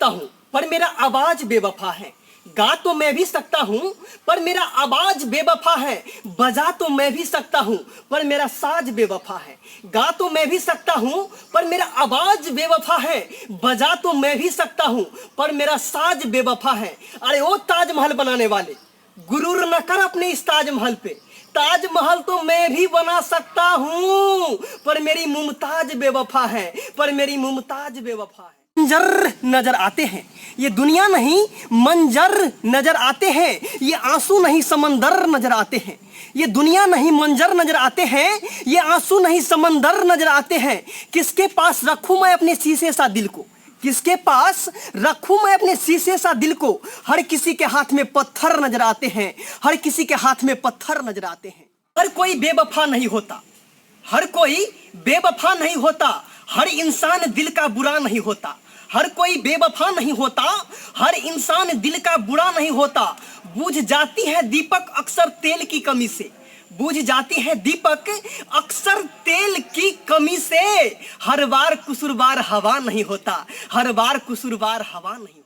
सकता हूँ, पर मेरा आवाज बेवफा है। गा तो मैं भी सकता हूँ, पर मेरा आवाज बेवफा है। बजा तो मैं भी सकता हूँ, पर मेरा साज बेवफा है। गा तो मैं भी सकता हूँ, पर मेरा आवाज बेवफा है। बजा तो मैं भी सकता हूँ, पर मेरा साज बेवफा है। अरे ओ ताजमहल बनाने वाले, गुरूर न कर अपने इस ताजमहल पे। ताजमहल तो मैं भी बना सकता हूँ, पर मेरी मुमताज बेवफा है, पर मेरी मुमताज बेवफा है। मंजर नजर आते हैं, ये दुनिया नहीं मंजर नजर आते हैं, ये आंसू नहीं समंदर नजर आते हैं। ये दुनिया नहीं मंजर नजर आते हैं, ये आंसू नहीं समंदर नजर आते हैं। किसके पास रखूं मैं अपने शीशे सा दिल को, किसके पास रखूं मैं अपने शीशे सा दिल को। हर किसी के हाथ में पत्थर नजर आते हैं, हर किसी के हाथ में पत्थर नजर आते हैं। हर कोई बेवफा नहीं होता, हर कोई बेवफा नहीं होता, हर इंसान दिल का बुरा नहीं होता। हर कोई बेवफा नहीं होता, हर इंसान दिल का बुरा नहीं होता। बुझ जाती है दीपक अक्सर तेल की कमी से, बुझ जाती है दीपक अक्सर तेल की कमी से। हर बार कसूरवार हवा नहीं होता, हर बार कसूरवार हवा नहीं।